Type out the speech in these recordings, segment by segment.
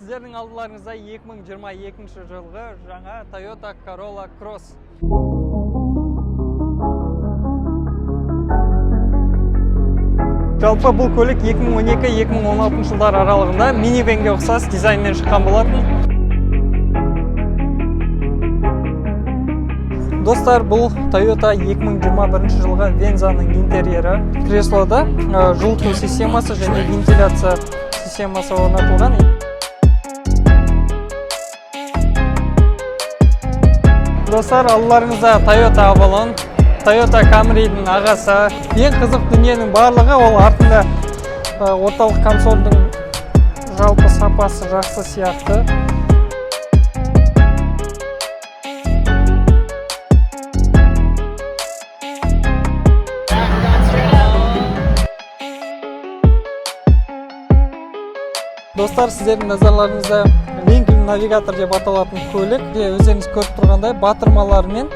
Сіздердің алдыларыңызда 2022 жылғы жаңа Toyota Corolla Cross. Жалпы бұл көлік 2012-2016 жылдар аралығында минивенге ұқсас дизайнмен шыққан болатын. Достар, бұл Toyota 2021 жылғы Venza-ның интерьері. Креслода жылыту системасы және вентиляция системасы орнатылған. Достар, алдыларыңызда Toyota Avalon, Toyota Camry'дің ағасы. Ең қызық дүниенің барлығы ол артында, орталық консольдің жалпы сапасы жақсы сияқты. Достар, сіздердің назарларыңызда Lincoln Navigator деп аталатын көлік. Өздеріңіз көріп тұрғандай, батырмалармен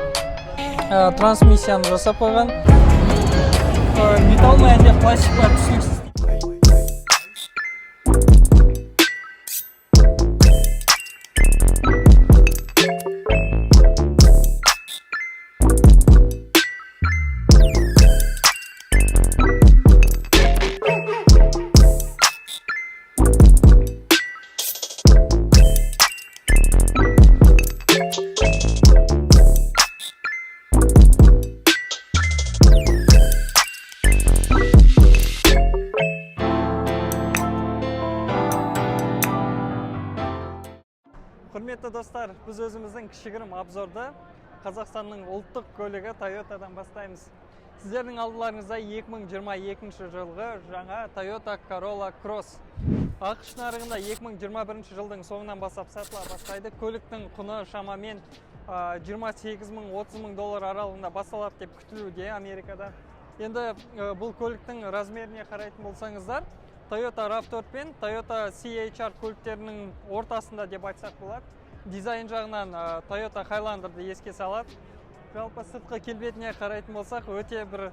трансмиссияны жасап қойған. Металл ма, әлде пластик па, түсініксіз. Құрметті достар, біз өзіміздің кішігірім обзорды Қазақстанның ұлттық көлігі Toyotадан бастаймыз. Сіздердің алдыларыңызда 2022 жылғы жаңа Toyota Corolla Cross. АҚШ нарығында 2021 жылдың соңынан бастап сатыла бастайды. Көліктің құны шамамен 28 мың 30 мың доллар аралығында басталады деп күтілуде Америкада. Енді бұл көліктің размеріне қарайтын болсаңыздар, Toyota RAV4 пен Toyota CHR көліктерінің ортасында деп айтсақ болады. Дизайн жағынан Toyota Highlander'ды еске салады. Жалпы сыртқы келбетіне қарайтын болсақ, өте бір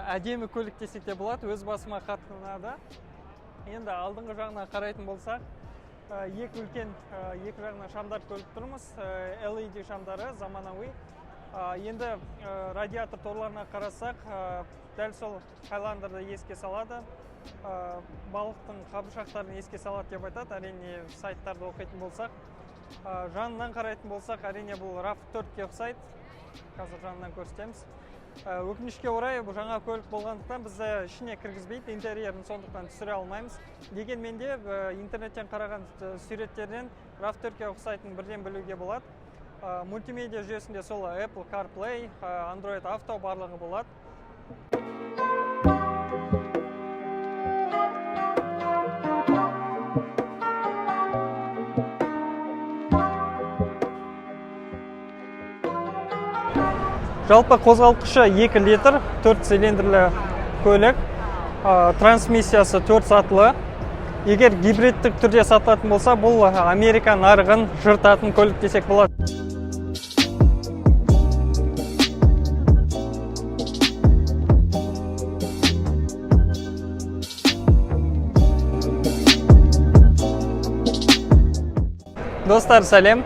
әдемі көлік десек те болады. Өз басыма қатты ұнады. Енді алдыңғы жағына қарайтын болсақ, екі үлкен, екі жағынан шамдар көріп тұрмыз. LED шамдары заманауи. Енді радиатор торларына қарасақ, дәл сол Highlander'ды еске салады. Балықтың қабыршақтарын еске салады деп айтады, әрине, сайттарды оқитын болсақ. Жанынан қарайтын болсақ, әрине, бұл RAV4-ке ұқсайды. Қазір жанынан көрсетеміз. Өкінішке орай, бұл жаңа көлік болғандықтан бізді ішіне кіргізбейді, интерьерін сондықтан түсіре алмаймыз. Дегенмен де интернеттен қараған суреттерден RAV4-ке ұқсайтынын бірден білуге болады. Мультимедиа жүйесінде сол Apple CarPlay, Android Auto барлығы болады. Жалпы қозғалтқышы 2 литр, 4 цилиндрлі көлік, трансмиссиясы 4 сатылы. Егер гибридтік түрде сатылатын болса, бұл Америка нарығын жыртатын көлік десек болады. Достар, сәлем!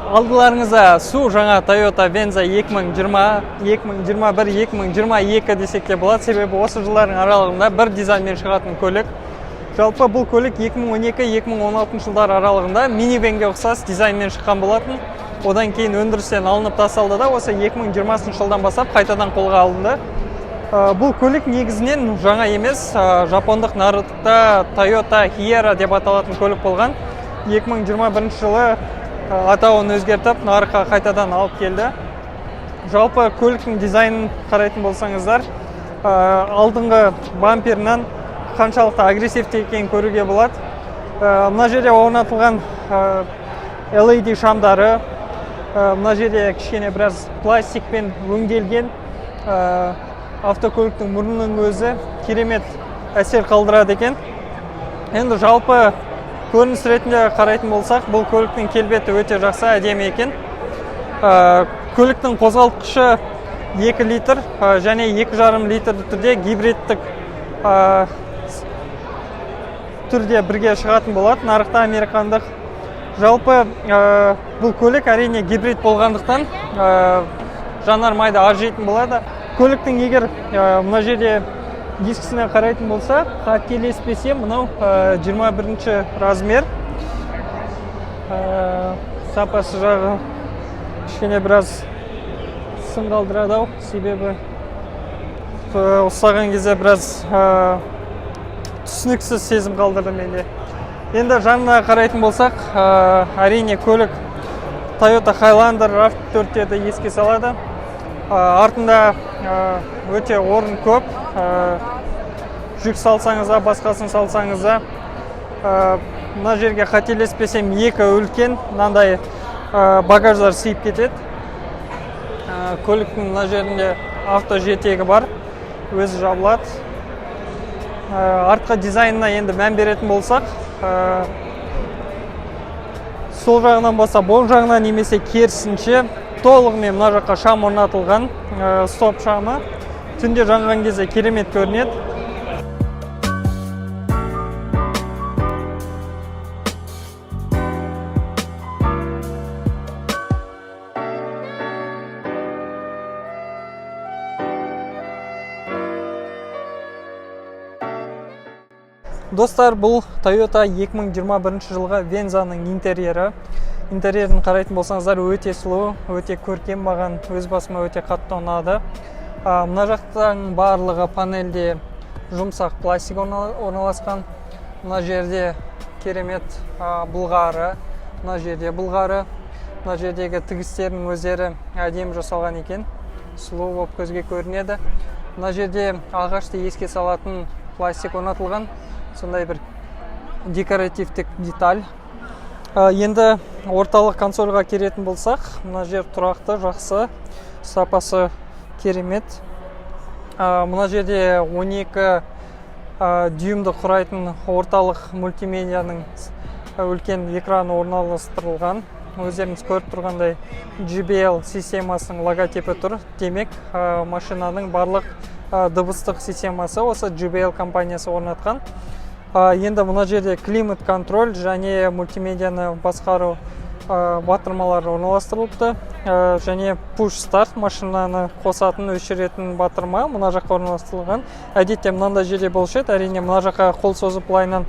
Алдыларыңызда су жаңа Toyota Venza 2020, 2021, 2022 десек те болады, себебі осы жылдардың аралығында бір дизайнмен шығатын көлік. Жалпы бұл көлік 2012-2016 жылдар аралығында минивенге ұқсас дизайнмен шыққан болатын. Одан кейін өндірістен алынып тасталды да, осы 2020 жылдан бастап қайтадан қолға алынды. Бұл көлік негізінен жаңа емес, жапондық нарықта Toyota Hiera деп аталатын көлік болған. 2021 жылы атауын өзгертіп, нарыққа қайтадан алып келді. Жалпы көліктің дизайнын қарайтын болсаңыздар, алдыңғы бамперінен қаншалықты агрессивті екенін көруге болады. Мына жерде орнатылған LED шамдары, мына жерде кішкене біраз пластикпен өңделген автокөліктің мұрнының өзі керемет әсер қалдырады екен. Енді жалпы көрініс ретінде қарайтын болсақ, бұл көліктің келбеті өте жақсы, әдемі екен. Көліктің қозғалтқышы 2 литр және 2,5 литр түрде гибридтік түрде бірге шығатын болады нарықта американдық. Жалпы бұл көлік, әрине, гибрид болғандықтан, жанармайды аз жейтін болады. Көліктің егер мына жерде дискісіне қарайтын болсақ, қателеспесем, мынау 21 размер. Сапасы жағы кішкене біраз сын қалдырады ау, себебі ұстаған кезде біраз түсініксіз сезім қалдырды менде. Енді жанына қарайтын болсақ, әрине, көлік Toyota Highlander, RAV4-терді еске салады. Артында өте орын көп. Жүк салсаңыз да, басқасын салсаңыз да, мына жерге, қателеспесем, екі үлкен мынандай багаждар сыйып кетеді. Көліктің мына жерінде авто жетегі бар, өзі жабылады. Артқы дизайнына енді мән беретін болсақ, сол жағынан бастап оң жағына немесе керісінше толығымен мына жаққа шам орнатылған, стоп шамы түнде жанған кезде керемет көрінеді. Достар, бұл Toyota 2021 жылғы Вензаның интерьері. Интерьерін қарайтын болсаңыздар, өте сұлу, өте көркем, маған өз басыма өте қатты ұнады. Мына жақтан барлығы панельде жұмсақ пластик орналасқан. Мына жерде керемет былғары, мына жерде былғары, мына жердегі тігістердің өздері әдемі жасалған екен, сұлу болып көзге көрінеді. Мына жерде ағашты еске салатын пластик орнатылған, сондай бір декоративтік деталь. Енді орталық консольға келетін болсақ, мына жер тұрақты, жақсы, сапасы керемет. Мына жерде 12 дюймді құрайтын орталық мультимедианың үлкен экраны орналастырылған. Өздеріңіз көріп тұрғандай, JBL системасының логотипі тұр. Демек, машинаның барлық дыбыстық системасы осы JBL компаниясы орнатқан. Енді мына жерде климат контроль және мультимедианы басқару батырмалары орналастырылыпты. Және push start, машинаны қосатын, өшіретін батырма мына жаққа орналастырылған. Әдетте мынандай жерде болушы еді. Әрине, мына жаққа қол созып былайынан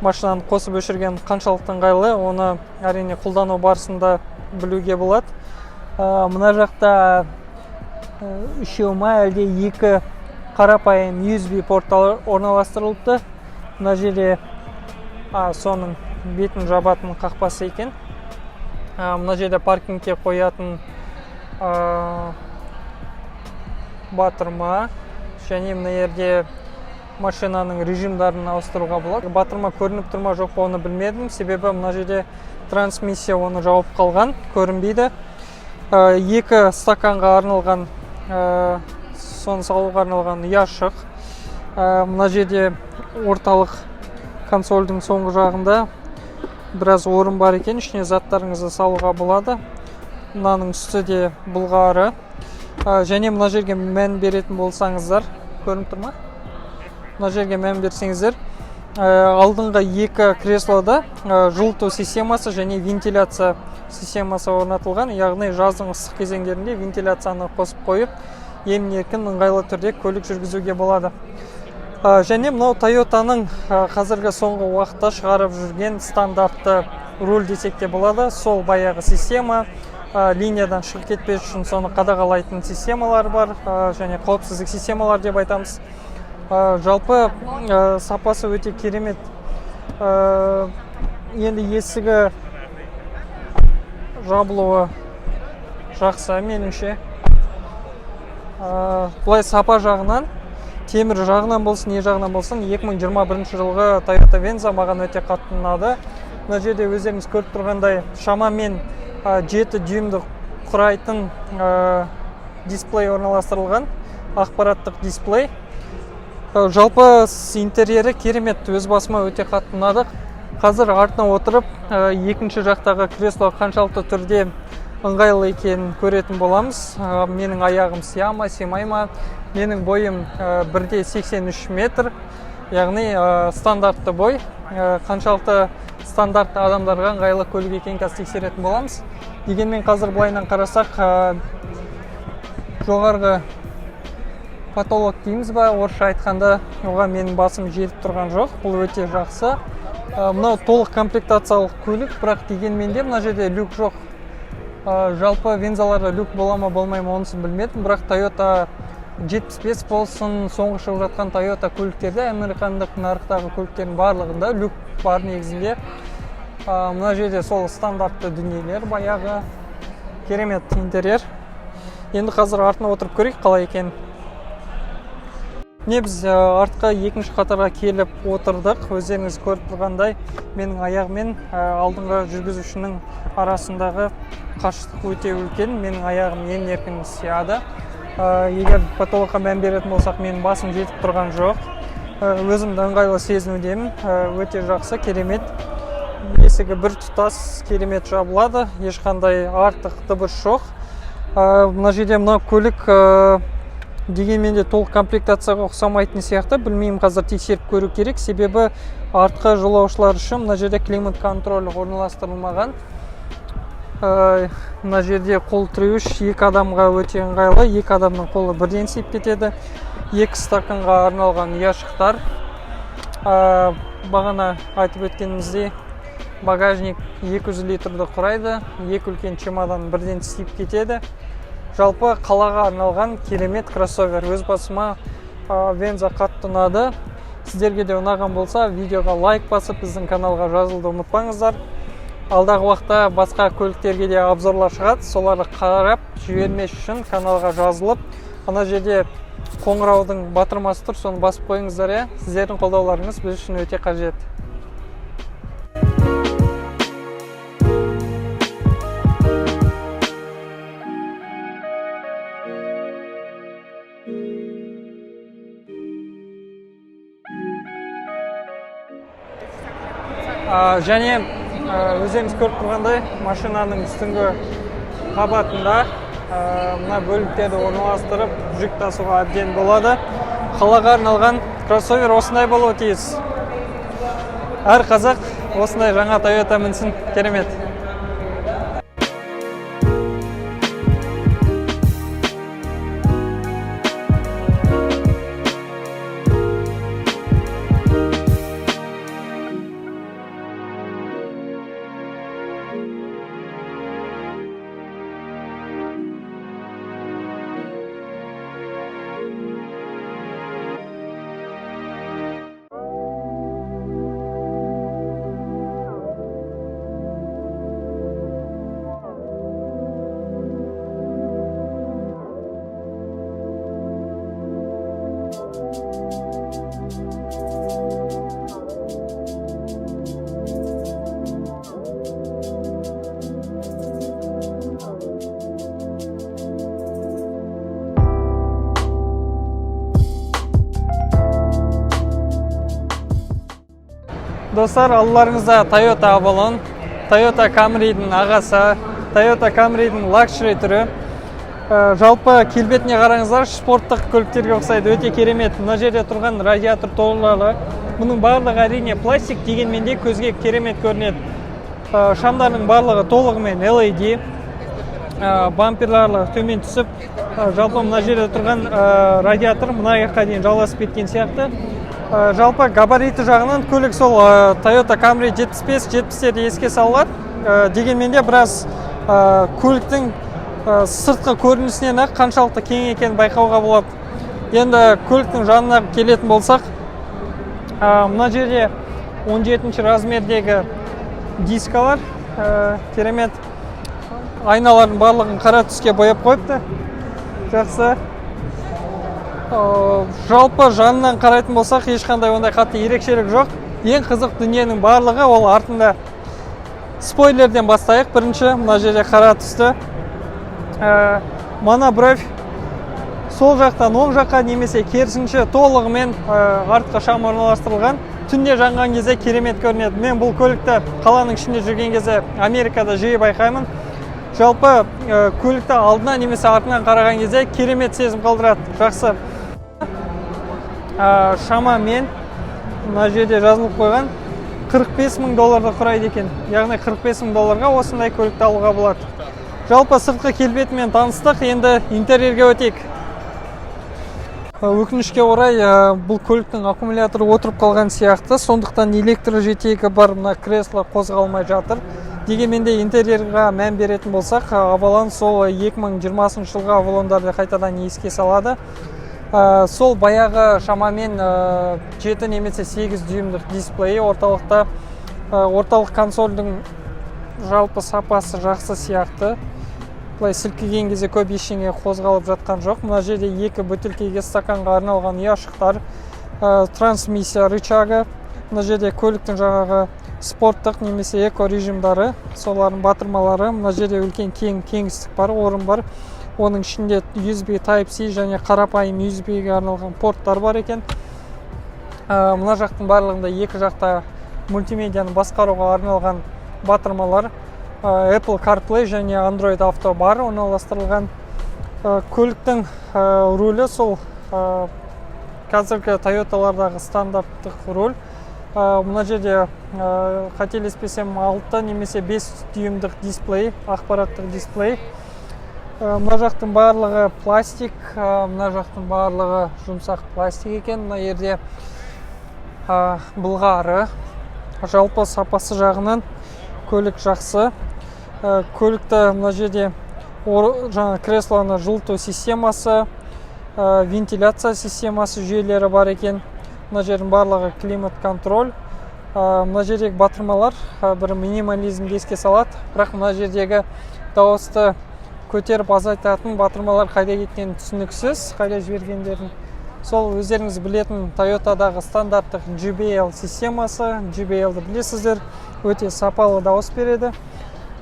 машинаны қосып өшірген қаншалықты ыңғайлы, оны, әрине, қолдану барысында білуге болады. Мына жақта үшеу ма, әлде екі қарапайым USB порттар орналастырылыпты. Мына жерде соның бетін жабатын қақпасы екен. Мына жерде паркингке қоятын батырма және мына жерде машинаның режимдарын ауыстыруға болады. Батырма көрініп тұр ма, жоқ па, оны білмедім, себебі мына жерде трансмиссия оны жауып қалған, көрінбейді. Екі стаканға арналған, соны салуға арналған ұяшық. Мына жерде орталық консольдің соңғы жағында біраз орын бар екен, ішіне заттарыңызды салуға болады. Мынаның үсті де былғары. Және мына жерге мән беретін болсаңыздар, көрініп тұр ма, мына жерге мән берсеңіздер, алдыңғы екі креслода жылыту системасы және вентиляция системасы орнатылған, яғни жаздың ыстық кезеңдерінде вентиляцияны қосып қойып, емін еркін ыңғайлы түрде көлік жүргізуге болады. Және мынау Тойотаның қазіргі соңғы уақытта шығарып жүрген стандартты руль десек те болады. Сол баяғы система, линиядан шығып кетпес үшін соны қадағалайтын системалар бар, және қауіпсіздік системалар деп айтамыз. Жалпы сапасы өте керемет. Енді есігі жабылуы жақсы меніңше. Былай сапа жағынан, темір жағынан болсын, не жағынан болсын, 2021 жылғы Toyota Venza маған өте қатты ұнады. Мына жерде өздеріңіз көріп тұрғандай, шамамен 7 дюймді құрайтын дисплей орналастырылған, ақпараттық дисплей. Жалпы интерьері керемет, өз басыма өте қатты ұнады. Қазір артына отырып, екінші жақтағы кресло қаншалықты түрде ыңғайлы екенін көретін боламыз. Менің аяғым сыя ма, сыймай ма? Менің бойым 1,83 метр, Яғни стандартты бой. Қаншалықты стандартты адамдарға ыңғайлы көлік екенін қазір тексеретін боламыз. Дегенмен қазір былайынан қарасақ, жоғарғы потолок дейміз ба, орысша айтқанда, оған менің басым жетіп тұрған жоқ. Бұл өте жақсы. Мынау толық комплектациялық көлік, бірақ дегенмен де мына жерде люк жоқ. Жалпы Вензаларда люк бола ма, болмай ма, онысын білмедім, бірақ Toyota 75 болсын, соңғы шығып жатқан Toyota көліктерде, американдық нарықтағы көліктердің барлығында люк бар негізінде. Мына жерде сол стандартты дүниелер баяғы. Керемет интерьер. Енді қазір артына отырып көрейік, қалай екен. Міне, біз артқы екінші қатарға келіп отырдық. Өздеріңіз көріп тұрғандай, менің аяғым мен алдыңғы жүргізушінің арасындағы қашықтық өте үлкен. Менің аяғым емін еркін сияды. Егер потолокқа мән беретін болсақ, менің басым жетіп тұрған жоқ. Өзімді ыңғайлы сезінудемін. Өте жақсы, керемет. Есігі бір тұтас керемет жабылады, ешқандай артық дыбыс жоқ. Мына жерде мына көлік дегенмен де толық комплектацияға ұқсамайтын сияқты. Білмеймін, қазір тексеріп көру керек, себебі артқы жолаушылар үшін мына жерде климат контроль орналастырылмаған. Мына жерде қол тіреуіш екі адамға өте ыңғайлы, екі адамның қолы бірден сиіп кетеді. Екі стаканға арналған ұяшықтар. Бағана айтып өткеніміздей, багажник 200 литрді құрайды, екі үлкен чемодан бірден сиіп кетеді. Жалпы қалаға арналған керемет кроссовер. Өз басыма Венза қатты ұнады. Сіздерге де ұнаған болса, видеоға лайк басып, біздің каналға жазылуды ұмытпаңыздар. Алдағы уақытта басқа көліктерге де обзорлар шығады, соларды қарап жібермес үшін каналға жазылып, ана жерде қоңыраудың батырмасы тұр, соны басып қойыңыздар, иә. Сіздердің қолдауларыңыз біз үшін өте қажет. Және өздеріңіз көріп тұрғандай, машинаның үстіңгі қабатында мына бөліктерді орналастырып, жүк тасуға әбден болады. Қалаға арналған кроссовер осындай болуы тиіс. Әр қазақ осындай жаңа Тойота мінсін, керемет. Достар, алдарыңызда Toyota Avalon, Toyota Camry'дің ағасы, Toyota Camry'дің luxury түрі. Жалпы келбетіне қараңыздар, спорттық көліктерге ұқсайды, өте керемет. Мына жерде тұрған радиатор торлары, бұның барлығы әрине пластик, дегенмен де көзге керемет көрінеді. Шамдардың барлығы толығымен LED. Бамперлары төмен түсіп, жалпы мына жерде тұрған радиатор мына жаққа дейін жалғасып кеткен сияқты. Жалпы габариті жағынан көлік сол Toyota Camry 75 70-терді еске салады. Дегенмен де біраз көліктің сыртқы көрінісінен ақ қаншалықты кең екенін байқауға болады. Енді көліктің жанына келетін болсақ, мына жерде 17 размердегі дискалар, керемет. Айналардың барлығын қара түске бояп қойыпты, жақсы. Жалпы жанынан қарайтын болсақ, ешқандай ондай қатты ерекшелік жоқ. Ең қызық дүниенің барлығы ол артында. Спойлерден бастайық. Бірінші мына жерде қара түсті монобровь, сол жақтан оң жаққа немесе керісінше толығымен артқы шам орналастырылған. Түнде жанған кезде керемет көрінеді. Мен бұл көлікті қаланың ішінде жүрген кезде Америкада жиі байқаймын. Жалпы көлікті алдынан немесе артынан қараған кезде керемет сезім қалдырады, жақсы. Шамамен Мына жерде жазылып қойған, 45 мың долларды құрайды екен. Яғни 45 мың долларға осындай көлікті алуға болады. Жалпы, сыртқы келбетімен таныстық, енді интерьерге өтейік. Өкінішке орай, бұл көліктің аккумуляторы отырып қалған сияқты, сондықтан электр жетегі бар мына кресло қозғалмай жатыр. Дегенмен де интерьерға мән беретін болсақ, Авалон сол 2020 жылғы Авалондарды қайтадан еске салады. Сол баяғы шамамен 7 немесе 8 дюймдік дисплейі орталықта. Орталық консольдің жалпы сапасы жақсы сияқты. Былай сілкіген кезде көп ештеңе қозғалып жатқан жоқ. Мына жерде екі бөтелкеге, стаканға арналған ұяшықтар, трансмиссия рычагы, мына жерде көліктің жаңағы спорттық немесе эко режимдары, солардың батырмалары. Мына жерде үлкен кең кеңістік бар, орын бар. Оның ішінде USB Type C және қарапайым USB-ге арналған порттар бар екен. Мына жақтың барлығында, екі жақта мультимедианы басқаруға арналған батырмалар, Apple CarPlay және Android Auto бар орналастырылған. Көліктің рулі сол қазіргі Тойоталардағы стандарттық руль. Мына жерде, қателеспесем, 6 немесе 5 дюймдік дисплей, ақпараттық дисплей. Мына жақтың барлығы пластик, мына жақтың барлығы жұмсақ пластик екен. Мына жерде былғары. Жалпы, сапасы жағынан көлік жақсы. Көлікті мына жерде жаңа креслоны жылыту системасы, вентиляция системасы жүйелері бар екен. Мына жердің барлығы климат контроль. Мына жердегі батырмалар бір минимализмді еске салады, бірақ мына жердегі дауысты көтеріп азайтатын батырмалар қайда кеткені түсініксіз, қайда жібергендерін. Сол өздеріңіз білетін Тойотадағы стандарттық JBL системасы. JBL-ді білесіздер, өте сапалы дауыс береді.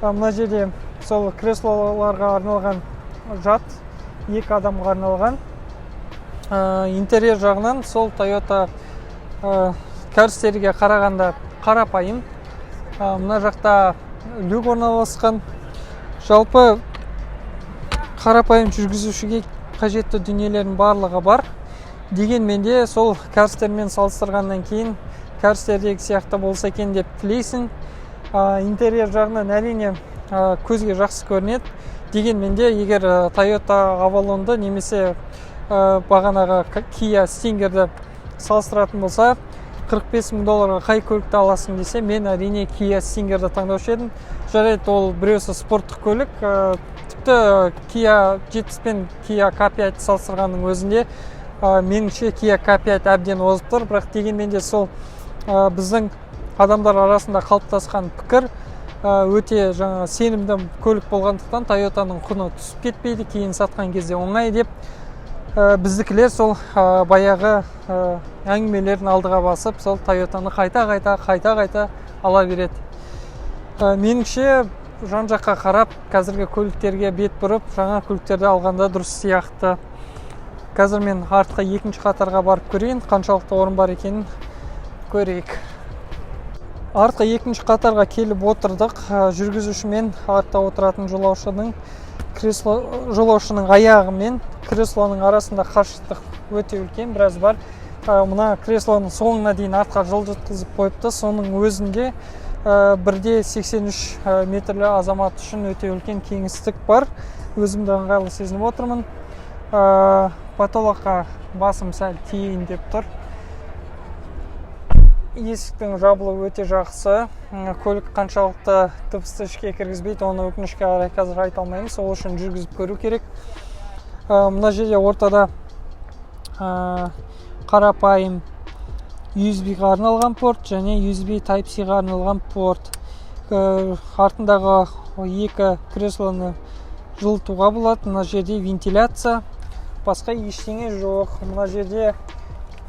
Мына жерде сол креслоларға арналған жат, екі адамға арналған. Интерьер жағынан сол Тойота кәрістерге қарағанда қарапайым. Мына жақта люк орналасқан. Жалпы, қарапайым жүргізушіге қажетті дүниелердің барлығы бар. Дегенмен де сол кәрістермен салыстырғаннан кейін кәрістердегі сияқты болса екен деп тілейсің. Интерьер жағынан, әрине, көзге жақсы көрінеді. Дегенмен де егер Тойота Авалонды немесе бағанағы Kia Stingerді салыстыратын болса, 45 мың долларға қай көлікті аласың десе, мен, әрине, Kia Stingerді таңдаушы едім. Жарайды, ол біреусі спорттық көлік. Тіпті Kia 70 пен Kia K5 салыстырғанның өзінде, меніңше, Kia K5 әбден озып тұр. Бірақ дегенмен де сол біздің адамдар арасында қалыптасқан пікір, өте жаңа сенімді көлік болғандықтан, Тойотаның құны түсіп кетпейді, кейін сатқан кезде оңай деп, біздікілер сол баяғы әңгімелерін алдыға басып, сол Тойотаны қайта қайта, қайта қайта ала береді. Меніңше, жан жаққа қарап, қазіргі көліктерге бет бұрып, жаңа көліктерді алғанда дұрыс сияқты. Қазір мен артқы екінші қатарға барып көрейін, қаншалықты орын бар екенін көрейік. Артқы екінші қатарға келіп отырдық. Жүргізуші мен артта отыратын жолаушының кресло, жолаушының аяғы мен креслоның арасында қашықтық өте үлкен, біраз бар. Мына креслоның соңына дейін артқа жылжытқызып қойыпты. Соның өзінде бірде 83 метрлі азамат үшін өте үлкен кеңістік бар. Өзімді ыңғайлы сезініп отырмын. Потолокқа басым сәл тиейін деп тұр. Есіктің жабылуы өте жақсы. Көлік қаншалықты дыбысты ішке кіргізбейді, оны, өкінішке қарай, қазір айта алмаймын, сол үшін жүргізіп көру керек. Мына жерде ортада қарапайым USB-ға арналған порт және USB Type C-ға арналған порт. Артындағы екі креслоны жылытуға болады. Мына жерде вентиляция, басқа ештеңе жоқ. Мына жерде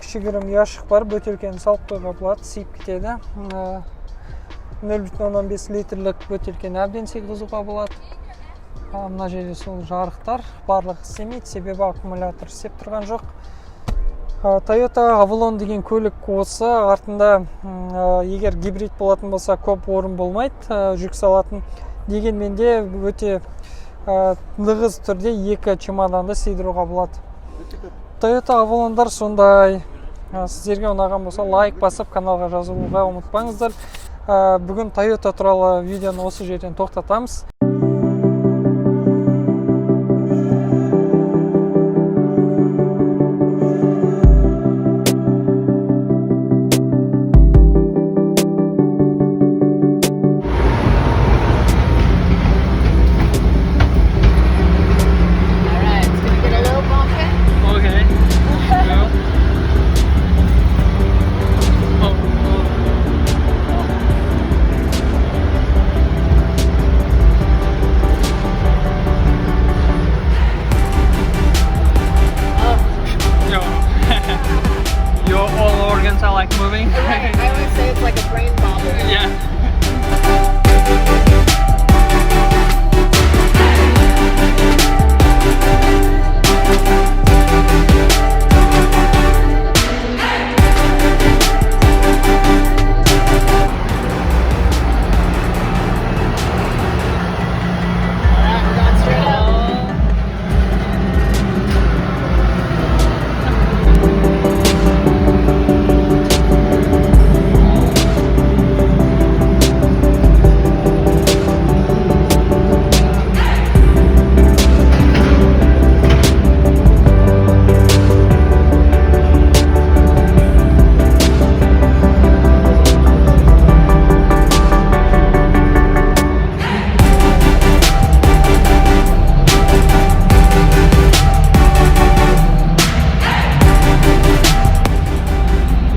кішігірім ұяшық бар, бөтелкені салып қоюға болады, сыйып кетеді. 0,5 литрлік бөтелкені әбден сыйғызуға болады. Мына жерде сол жарықтар барлығы істемейді, себебі аккумулятор істеп тұрған жоқ. Toyota Avalon деген көлік осы. Артында егер гибрид болатын болса, көп орын болмайды жүк салатын. Дегенмен де өте нығыз түрде екі чемоданды сыйдыруға болады. Toyota Avalonдар сондай. Сіздерге ұнаған болса, лайк басып, каналға жазылуға ұмытпаңыздар. Бүгін Тойота туралы видеоны осы жерден тоқтатамыз. All right, it's gonna get a little bumpy. Okay. Your all organs are like moving. Right, I always say it's like a brain bobble. Yeah. All right, we're going straight up.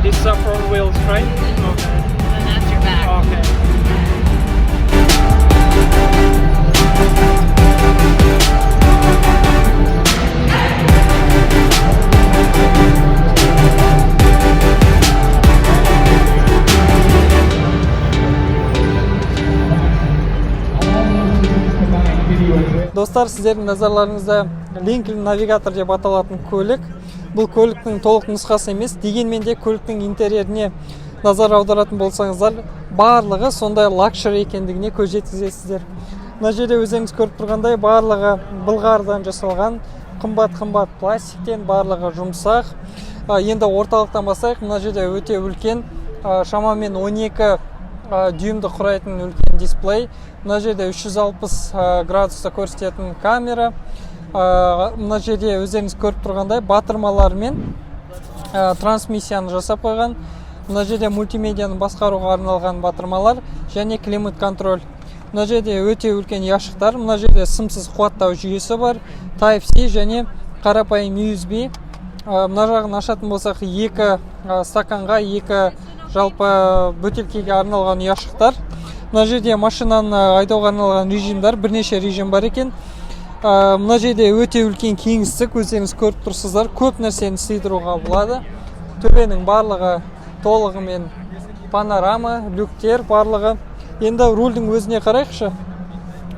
These are front wheels, right? Okay. And that's your back. Okay. Достар, сіздердің назарларыңызда Lincoln Navigator деп аталатын көлік. Бұл көліктің толық нұсқасы емес, дегенмен де көліктің интерьеріне назар аударатын болсаңыздар, барлығы сондай luxury екендігіне көз жеткізесіздер. Мына жерде өздеріңіз көріп тұрғандай, барлығы былғарыдан жасалған, қымбат қымбат пластиктен, барлығы жұмсақ. Енді орталықтан бастайық. Мына жерде өте үлкен, шамамен 12 дюймді құрайтын үлкен дисплей. Мына жерде 360 градуста көрсететін камера. Мына жерде өздеріңіз көріп тұрғандай, батырмалармен трансмиссияны жасап қойған. Мына жерде мультимедианы басқаруға арналған батырмалар және климат контроль. Мына жерде өте үлкен ұяшықтар, мына жерде сымсыз қуаттау жүйесі бар, Type C және қарапайым USB. Мына жағын ашатын болсақ, екі стаканға, екі жалпы бөтелкеге арналған ұяшықтар. Мына жерде машинаны айдауға арналған режимдар, бірнеше режим бар екен. Мына жерде өте үлкен кеңістік, өздеріңіз көріп тұрсыздар, көп нәрсені сыйдыруға болады. Төбенің барлығы толығымен панорама, люктер барлығы. Енді рульдің өзіне қарайықшы.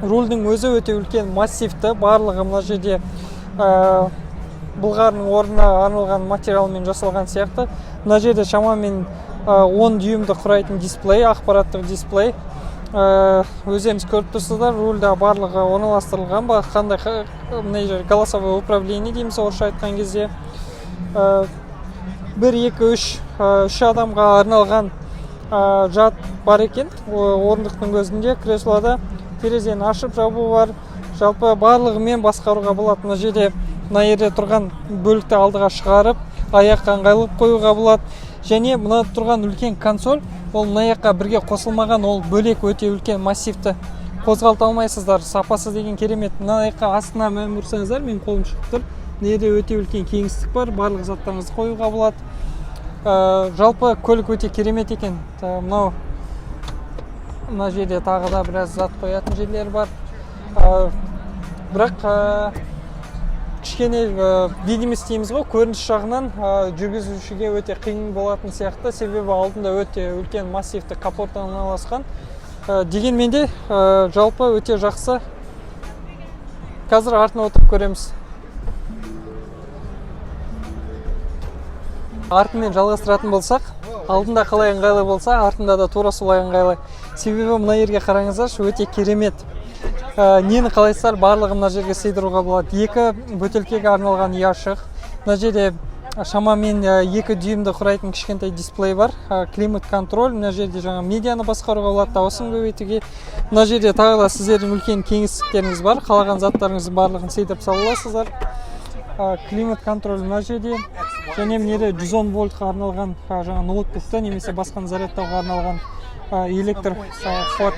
Рульдің өзі өте үлкен, массивті, барлығы мына жерде былғарының орнына арналған материалмен жасалған сияқты. Мына жерде шамамен 10 дюймді құрайтын дисплей, ақпараттық дисплей. Өздеріңіз көріп тұрсыздар, рульда барлығы орналастырылған ба, қандай мына жер голосовое управление дейміз орысша айтқан кезде. Бір, екі, үш, үш адамға арналған жат бар екен. Орындықтың өзінде, креслода терезені ашып жабу бар. Жалпы барлығымен басқаруға болады. Мына жерде тұрған бөлікті алдыға шығарып, аяққа ыңғайлы қоюға болады. Және мына тұрған үлкен консоль, ол мына жаққа бірге қосылмаған, ол бөлек, өте үлкен, массивті, қозғалта алмайсыздар. Сапасы деген керемет. Мына жаққа астына мән бұрсаңыздар, менің қолым шығып тұр, мына жерде өте үлкен кеңістік бар, барлық заттарыңызды қоюға болады. Жалпы көлік өте керемет екен. Мынау мына жерде тағы да біраз зат қоятын жерлер бар. Бірақ кішкене видимость дейміз ғой, көрініс жағынан жүргізушіге өте қиын болатын сияқты, себебі алдында өте үлкен массивті капот орналасқан. Дегенмен де жалпы өте жақсы. Қазір артына отырып көреміз. Артымен жалғастыратын болсақ, алдында қалай ыңғайлы болса, артында да тура солай ыңғайлы, себебі мына жерге қараңыздаршы, өте керемет. Нені қалайсыздар, барлығы мына жерге сыйдыруға болады. Екі бөтелкеге арналған ұяшық, мына жерде Шамамен 2 дюймді құрайтын кішкентай дисплей бар. Климат контроль, мына жерде жаңа медианы басқаруға болады, дауысын көбейтуге. Мына жерде тағы да сіздердің үлкен кеңістіктеріңіз бар, қалаған заттарыңыздың барлығын сыйдырып сала аласыздар. Климат контроль мына жерде, және мына жерде 110 вольтқа арналған жаңа ноутбукты немесе басқаны зарядтауға арналған электр қуат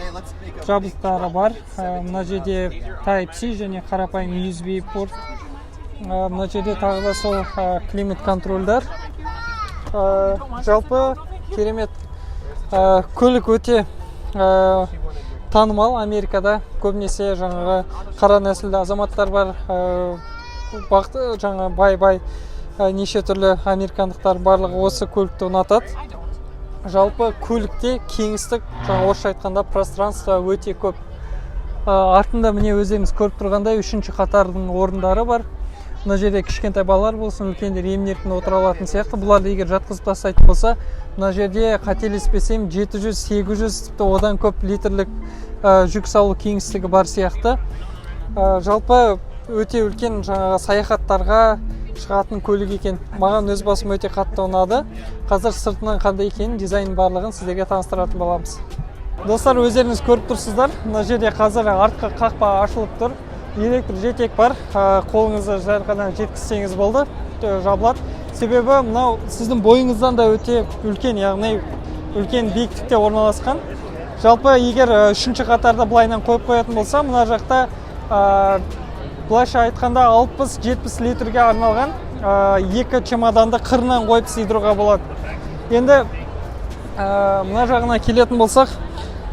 жабдықтары бар. Мына жерде Type-C және қарапайым USB порт. Мына жерде тағы да сол климат контрольдар. Жалпы керемет. Көлік өте танымал Америкада, көбінесе жаңағы қара нәсілді азаматтар бар, бақты жаңа бай-бай неше түрлі американдықтар барлығы осы көлікті ұнатады. Жалпы көлікте кеңістік, жаңа орысша айтқанда пространство өте көп. Артында міне өздеріңіз көріп тұрғандай үшінші қатардың орындары бар. Мына жерде кішкентай балалар болсын, үлкендер емін-еркін отыра алатын сияқты. Бұларды егер жатқызып тастайтын болса, мына жерде қателеспесем 700-800, тіпті одан көп литрлік жүк салу кеңістігі бар сияқты. Жалпы өте үлкен жаңағы саяхаттарға шығатын көлік екен. Маған өз басым өте қатты ұнады. Қазір сыртынан қандай екенін, дизайн барлығын сіздерге таныстыратын боламыз. Достар, өздеріңіз көріп тұрсыздар, мына жерде қазір артқы қақпа ашылып тұр. Электр жетек бар. Қолыңызды жай ғана жеткізсеңіз болды, жабылады. Себебі мынау сіздің бойыңыздан да өте үлкен, яғни үлкен биіктікте орналасқан. Жалпы егер үшінші қатарда былайынан қойып қоятын болса, мына жақта былайша айтқанда 60-70 литрге арналған екі чемоданды қырынан қойып сыйдыруға болады. Енді мына жағына келетін болсақ,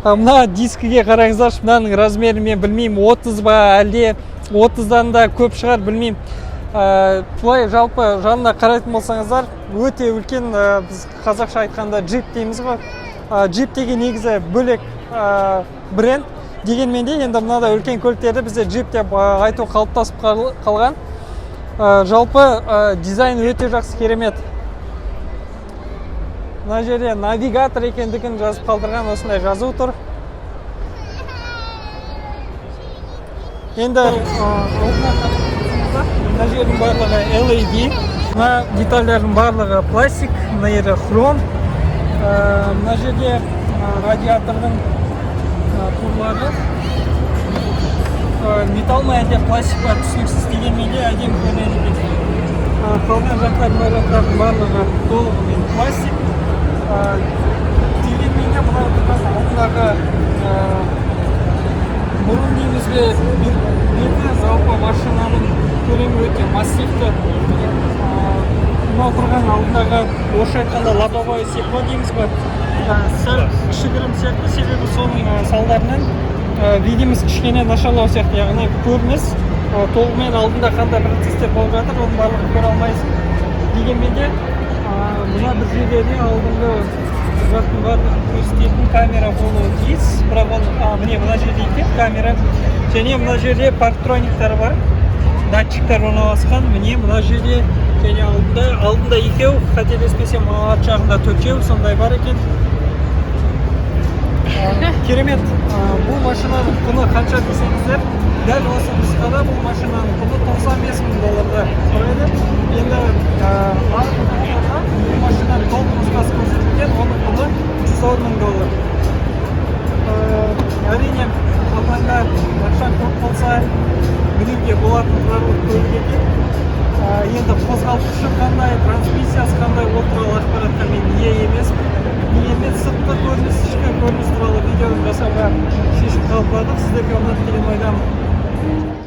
мына дискіге қараңыздаршы, мынаның размерін мен білмеймін, 30 ба, әлде 30-дан да көп шығар, білмеймін. Былай жалпы жанына қарайтын болсаңыздар, өте үлкен, біз қазақша айтқанда джип дейміз ғой. Джип деген негізі бөлек бренд, дегенмен де енді мынадай үлкен көліктерді бізде джип деп айту қалыптасып қалған. Жалпы дизайн өте жақсы, керемет. Мына жерде навигатор екендігін жазып қалдырған осындай жазу тұр. Енді алдына қарап, мына жердің барлығы LED, мына детальдардың барлығы пластик, мына жері хром. Мына жерде радиатордың турлары металл ма, әлде пластик па, түсініксіз, дегенмен де әдемі көрінеді екен. Қалған жақтар, мына жақтардың барлығы толығымен пластик. Дегенмен де мынау тұрған алдындағы мұрын дейміз бе, беті, жалпы машинаның көлемі өте массивті. Мынау тұрған алдындағы, орысша айтқанда лобовое стекло дейміз ғой, сәл кішігірім сияқты, себебі соның салдарынан видимость кішкене нашарлау сияқты, яғни көрініс толығымен алдында қандай процесстер болып жатыр, оның барлығын көре алмайсың. Дегенмен де мына бір жерлерде алдыңғы жақтың барлығын көрсететін камера болуы тиіс, бірақ оны міне мына жерде екен камера. Және мына жерде парктрониктар бар, датчиктер орналасқан міне мына жерде және алдында екеу, қателеспесем, арт жағында төртеу сондай бар екен. Керемет. Бұл машинаның құны қанша десеңіздер, дәл осы нұсқада бұл машинаның құны 95 мың долларды құрайды. Енді бұл машинаның толық нұсқасы көрсетілген, оның құны 110 мың доллар. Әрине, қалтаңда ақша көп болса, мінуге болатын тұрарлық көлік екен. Енді қозғалтқышы қандай, трансмиссиясы қандай, ол туралы ақпаратқа мен ие емеспін. Дегенмен сыртқы көрініс, ішкі көрініс туралы видео жасауға шешім қабылдадық. Сіздерге ұнады деген ойдамын.